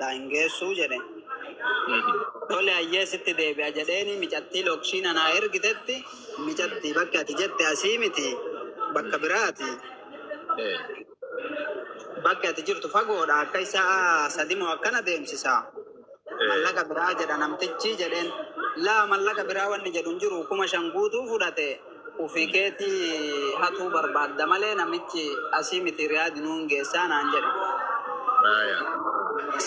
barbaada hin geessuu jedhe. Tole hayyee sitti deebi'a jedheeni micattii lokshiina naa ergitetti micattii bakki ati jette asii miti bakka biraati. Bakki ati jirtu fagoodha akka isaa sadimoo akkana deemsisa. Mallaqa biraa jedha namtichi jedheen. Laa mallaqa biraa wanni jedhu hin jiru 5,000 guutuu fudhate ofii keetii hatuu barbaadda malee namichi asii miti Riyaad nuun geessaa naan jedhe.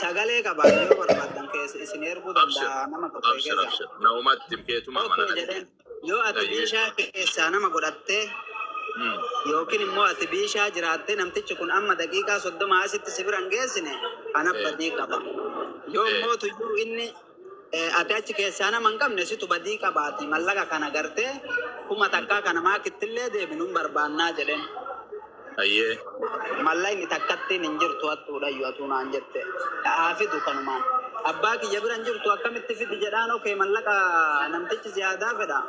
Sagalee qaba yoo barbaaddan keessa isin erguu danda'a nama tokko Abshir keessa. abshir. Namumatti keetuma Okay mana jedheen yoo ati Ayyee. biishaa keessaa nama godhattee yookiin immoo ati biishaa jiraattee namtichi kun amma daqiiqaa 30 asitti si bira hin geessine ana badii qaba. Yoo immoo tuyyuu inni ati achi keessaa nama hin qabne situ badii qabaati mallaqa kana gartee 1000 kana maakittillee deebinu hin barbaannaa jedheen. Ayyee. Mallaqni takkattiin hin jirtu hattuudhayyu atuu naan jette. Haa fidu kanumaan. Abbaa kiyya bira hin jirtu akkamitti fidi jedhaan okee mallaqa namtichi ziyaadaa fedha.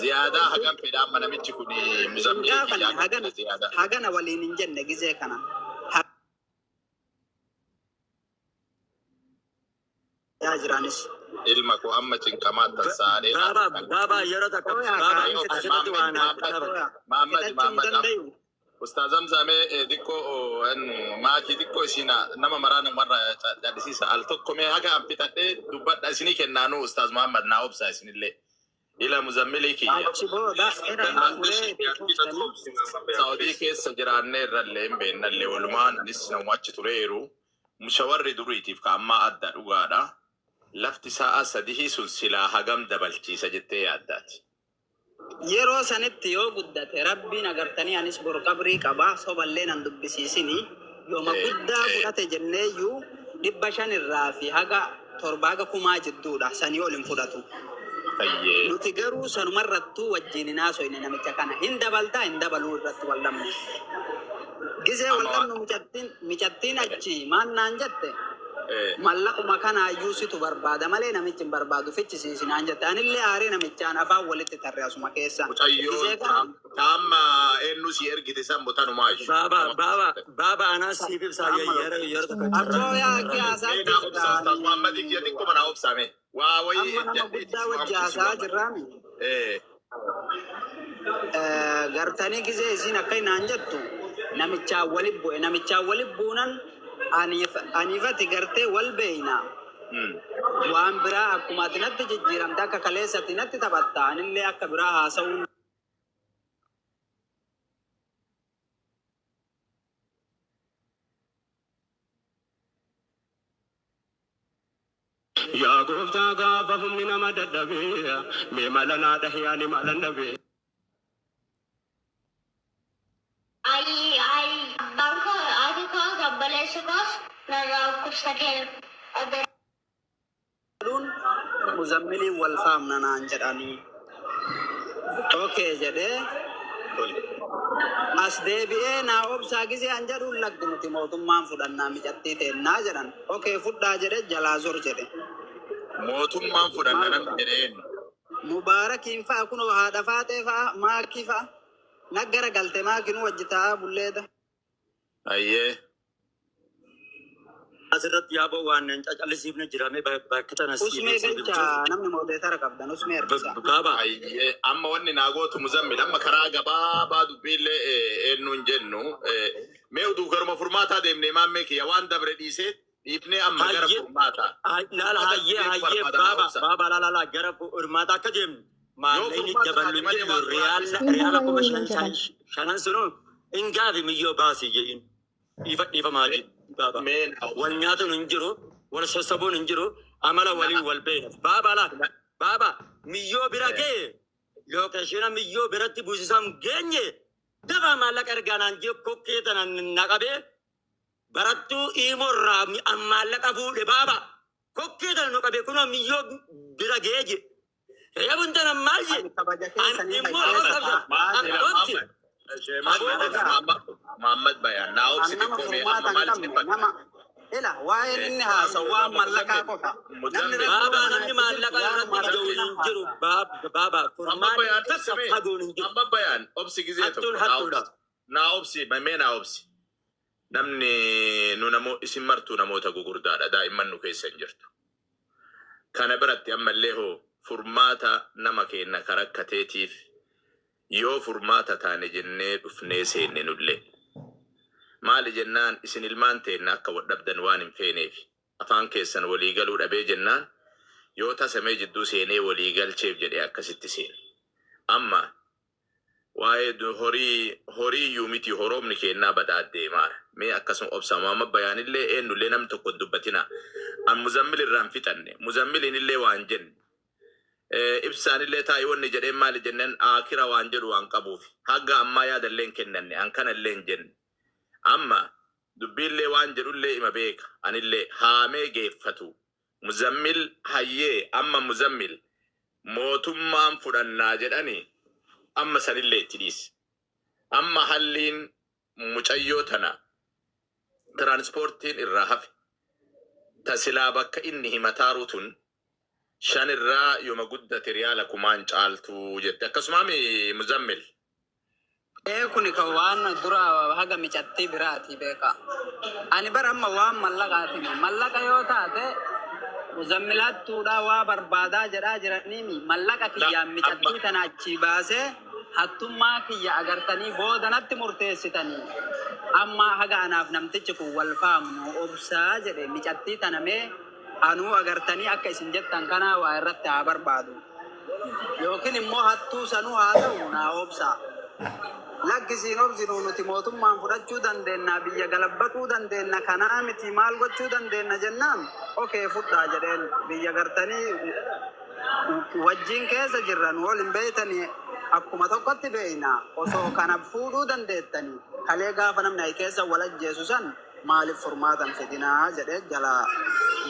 Ziyaadaa hagam fedha amma namichi kun Hin muzammilii gaafanne kiyyaa kan hagana fedha ziyaadaa. hagana waliin hin jenne gizee kana. Yaa jiraanis. Ilma koo amma cinqamaa tasaadhee Baaba baaba yeroo takka Oyaa baaba kaa'ee asirratti waan Mahammad dhaabata. Mahammad Fixachuu hin Mahammad dandayu. Ustaaz Hamzaa mee xiqqoo maakii xiqqoo isin nama maraa namarra cadhisiisa al tokko mee haga an fixadhee dubbadha isinii kennaanuu Ustaaz Muhammad naa obsa isinillee ila muzammilii kiyya Achi booda ulee itti fuftanii Saudii keessa jiraannee irrallee hin beennallee walumaan anis nama achi tureeru mushawarri duriitiif ka ammaa adda dhugaadha lafti sa'a sadihii sun silaa hagam dabalchiisa jettee yaaddaati. Yeroo sanitti yoo guddate rabbiin agartanii anis bor qabrii qaba soballee nan dubbisiisini yooma guddaa fudhate jenneeyyuu 500 irraa fi haga 7 haga 1000 jidduudha sanii ol hin fudhatu. Ayyee. Nuti garuu sanumarrattuu wajjin hin haasoyne namicha kana hin dabaltaa hin dabaluu irratti wal dhabne. Gizee wal Amma dhabnu micattiin achi maal naan jette mallaquma kanaayyuu situ barbaada malee namichi hin barbaadu fichisiisi naan jette. Anillee aaree namichaan afaan walitti tarre asuma keessa. Gizee Mucayyoon kana taamma eenyu si ergite san botanumaayu. Baaba baaba baaba anaa siif ibsaa amma yeroo yeroo takka carraa Abboo yaa carraa akki haasaa Mee naa obsa Ustaaz jirtaani. Muhammad kiyya xiqquma naa obsa mee. Waa wayii Amma nama ejjadheeti guddaa si wajji waamte si haasaa waamate. jirraami. Gartanii gizee isiin akka naan jettu namichaan wali bu'e namichaan wali buunan aniifati gartee wal beeyna. Waan biraa akkuma ati natti jijjiiramte akka kaleessatti natti taphatta anillee akka biraa haasa'uun Yaa gooftaa gaafa humni nama dadhabee mee mala naa dhahi ani malan dhabee. Ayi ayi abbaan koo haati koo obboleessi koos narraa dhukkubsateera. jedhuun muzammiliin wal faamna naan jedhanii. Okay jedhee Tole. as deebi'ee naa obsaa gizee an jedhuun lakki nuti mootummaan fudhannaa micattii teennaa jedhan. Okay fudhaa jedhe jalaa zor jedhe. Mootummaan fudhanna Maal namni godha? jedhe eenyu? Mubaarakiin fa'a kunoo haadha faaxee fa'a maakii fa'a naggara galte maakinuu wajji taa'aa bulleeda. Ayyee. Asirratti yaaboo waan hin cacallisiifne jira mee bakka tana siif Usmee ibsuuf galcha namni moodeetara qabdan usmee harkisa. Baaba Ayyee. Amma wanni naa gootu muzammil amma karaa gabaabaa dubbiillee eenyuun jennu mee uduu garuma furmaataa deemnee maammee kiyya waan dabre dhiisee dhiifnee amma gara hayyee furmaataa. laala Furmaata hayyee deemuu hayyee barbaada naa baaba obsa. baaba laala laala gara furmaataa akka deemnu Yoo maallaqni furmaata daballu taate hin malee jennu waan biraa riyaala dhiisa. riyaala kuma Hin shan jedhan. shanan sunu hin gaafi miyyoo baasii jedhin dhiifa dhiifamaa Mee baaba. mee naa obsa. Wal nyaatuun hin jiru wal sossobuun hin jiru amala Na waliin wal beekna. Baaba laala na baaba miyyoo bira ga'e lookeshina miyyoo biratti buusisaan geenye dafaa maallaqa ergaa naan jee kokkee tana na qabee barattuu iimoorraa maallaqa fuudhe baaba kokkee tana nu qabee kunoo miyyoo bira ga'ee je. Reebuun tana maal je? Ani kabaja An keessanii immoo dhaggeessa obsa ta'a. an obsi Muhammad Dhagaa. Muhammad Bayaan naa An obsi nama xiqqoo mee amma furmaata hin maal isin qabne nama fakkaata? ila waa'een inni haasa'u waan mallaqaa qofa. Namni Muzammil rakkoo Baaba manaa namni itti jirtu maallaqa waanuma irratti ija'u rakkina hin jiru. haasa'a. Baaba Muhammad furmaanni Bayaan obsi takka mee fagoon hin jiru. Muhammad Bayaan obsi gizee Hattuun tokko naa hattuudha. obsi naa obsi mee naa obsi. Namni nu namo isin martuu namoota gugurdaadha. Daa'imman nu keessa hin jirtu. Kana biratti ammallee hoo furmaata nama keenna karakkateetiif yoo furmaata taane jennee dhufnee seenne nullee. Maali jennaan isin ilmaan teenna akka wadhabdan waan hin feeneef afaan keessan walii galuu dhabee jennaan yoo tasamee jidduu seenee walii galcheef jedhee akkasitti seene. Amma waa'ee horii horii iyyuu miti horoomni keennaa badaa deemaara. Mee akkasuma obsa Muhammad Bayaanillee eenyullee namni tokko hin dubbatina. An Muzammil irraa hin fixanne. Muzammiliin illee waan jenne. Ibsaanillee taa'ii wanni jedheen maali jenneen akira waan jedhu waan qabuuf. Haga ammaa yaadallee hin kennanne. An kanallee hin jenne. Amma dubbiillee waan jedhullee ima beeka. Anillee haamee geeffatu. Muzammil hayyee amma Muzammil mootummaan fudhannaa jedhani amma sanillee itti dhiisi. Amma halliin mucayyoo tana tiraanspoortiin irraa hafe. Tasilaa bakka inni himataaru tun 5 irraa yooma guddate riyaala kumaan caaltu jette. Akkasuma mi Muzammil. Ee kuni kan waan dura haga micattii biraati beeka. Ani bara amma waan mallaqaati. Mallaqa yoo taate muzammilattuudha waa barbaadaa jedhaa jiraniimi mallaqa La kiyyaan amma micattii tana achii baasee hattummaa kiyya agartanii booda natti murteessitanii. Amma haga anaaf namtichi kun wal faamnu obsaa jedhe micattii tana mee anuu agartanii akka isin jettan kanaa waa irratti haa barbaadu. Yookiin immoo hattuu sanuu haa ta'u naa obsaa. Lakkisiin obsinu nuti mootummaan fudhachuu dandeenya biyya galabbatuu dandeenya kanaa miti maal gochuu dandeenya jennaan okee fudhaa jedheen biyya gartanii wajjin keessa jirra nu wal hin beeytanii akkuma tokkotti beeyna osoo kana fuudhuu dandeettanii kalee gaafa namni ayi keessa wal ajjeesu san maaliif furmaatan fidinaa jedhee jala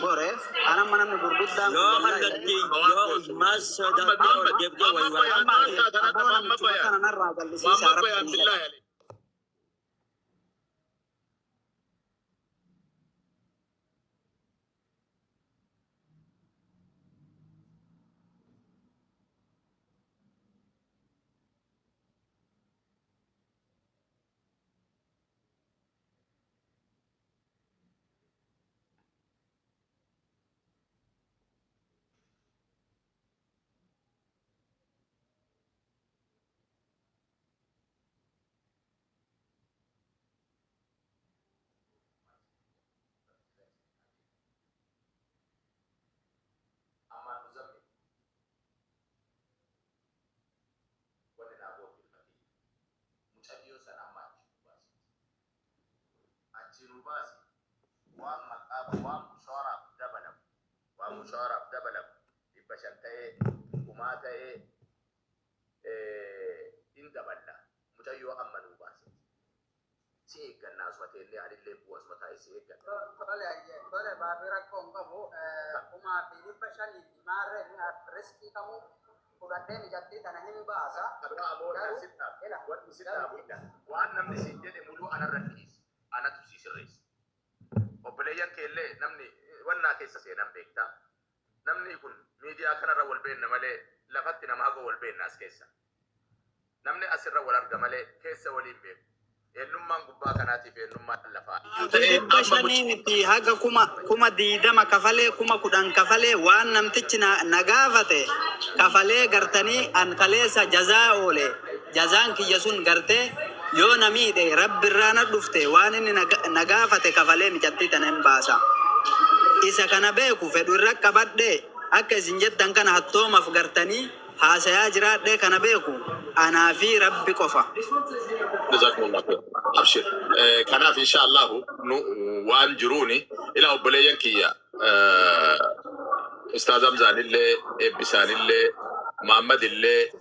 gore anamma namni gurguddaan kun Yoo wallahi kallattii amma waan yoo gootu. maal Muhammad sodaatee ol Muhammad deebitee Muhammad wayii Bayaan amma maal taatan hadha aboo Muhammad namichuma Bayaan. kana narraa jal'isiisaa Muhammad Bayaan rabbiin jedha. billahi alayhi. Amma Muzammil wanni naa gootu ilma kiyya. Mucayyoo sana amma achi nu baasi. Achi nu baasi. Waan maqaa waan mushaaraaf dabalamu. Waan mushaaraaf dabalamu. 500 ta'ee 1000 ta'ee in daballa. Mucayyoo amma nu baasi. Si eeggannaa asuma teellee anillee bu'u asuma taa'ee si eegganna. Tole tole baafii rakkoo hin qabu. 1500 maarree riskii kamuu fudhadhee mijattii tana hin baasa. Kabira ammoo Garuu sin dhaabu. ila Wanni sin garuu dhaabu ila. Waan namni siin jedhe muluu anarra dhiisi. Anatu si sirreessa. Obboleeyyan keellee namni wannaa keessa seenan beektaa. Namni kun miidiyaa kanarra wal beenna malee lafatti nama hagoo wal beenna as keessa. Namni asirra wal arga malee keessa waliin beeku. Eenyummaan gubbaa kanaatiif eenyummaan lafaa. Iyyuu ta'ee dhibba amma shanii miti haga 20,000 kafalee 10,000 kafalee waan namtichi na gaafate kafalee gartanii an kaleessa jazaa oole jazaan kiyya sun gartee yoo na miidhe rabbi irraa na dhufte waan inni na gaafate kafalee micattii tana hin baasa. Isa kana beeku fedhu irra qabadhee akka isin jettan kana hattoomaaf gartanii haasayaa jiraadhee kana beeku anaa fi rabbi qofa. Jazakumullah khair. Abshir. Kanaaf insha Allahu nu waan jiruuni ila obboleeyyan kiyya Ustaaz Hamzaanillee Eebbisaanillee Muhammadillee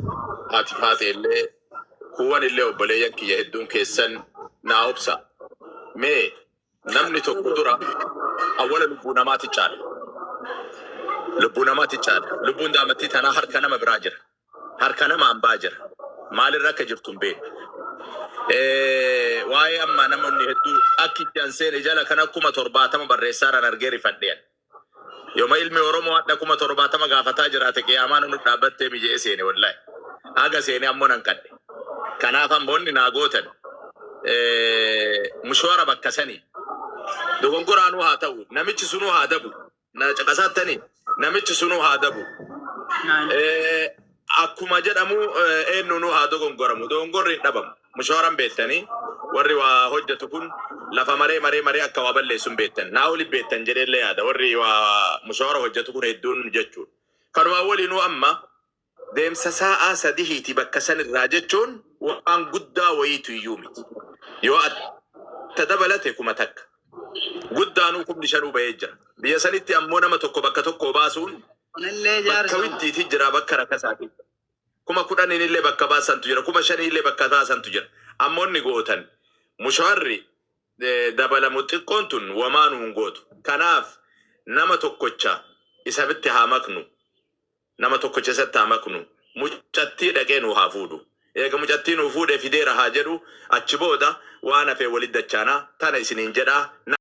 Haati Faaxeellee kuuwanillee obboleeyyan kiyya hedduun keessan naa obsa. Mee namni tokko dura awwala lubbuu namaati caala. Lubbuu namaati caala. Lubbuun daamattii tanaa harka nama biraa jira. Harka nama hambaa jira. Maalirra akka jirtu hin beeku. Waa'ee amma namoonni hedduu akki itti an seene jala kana 70,000 barreessaaraan argee rifadheen. Yooma ilmi Oromoo hadha 70,000 gaafataa jiraate qiyaamaan nu dhaabbattee mijee seene wallahi. Haga seene ammoo nan qadhe. Kanaaf ammoonni naa gootan. Mushwaara bakka sanii dogongoraanuu haa ta'u, namichi sunuu haa dabu, na caqasaattanii, namichi sunuu haa dabu. Akkuma jedhamu eenyunuu haa dogongoramu, dogongorri hin dhabamu. Mushwaaran beektanii, warri waa hojjetu kun lafa maree maree maree akka waa balleessu hin beektan. Naa oli beektan jedheellee yaada, warri waa mushwaara hojjetu kun hedduun jechuudha. Kanumaa waliinuu amma deemsa sa'aa 3ti bakka sanirraa jechuun waan guddaa wayiitu iyyuu miti. Yoo atta dabalate 1000. Guddaanuu 5000 bahee jira. Biyya sanitti ammoo nama tokko bakka tokko baasuun Kunillee bakka jaarsa. widdiiti jira, bakka rakkasaati. 10,000n illee bakka baasantu jira. 5,000 illee bakka baasantu jira. Ammoo inni gootan mushaarri dabalamu xiqqoon tun wamaanuu hin gootu. Kanaaf nama tokkocha isatti haa maknu. Nama tokkocha isatti haa maknu. Mucattii dhaqee nuu haa fuudhu. Eega mucattii nuu fuudhee fideera haa jedhu, achi booda waan hafee walitti dachaanaa tana isiniin jedhaa.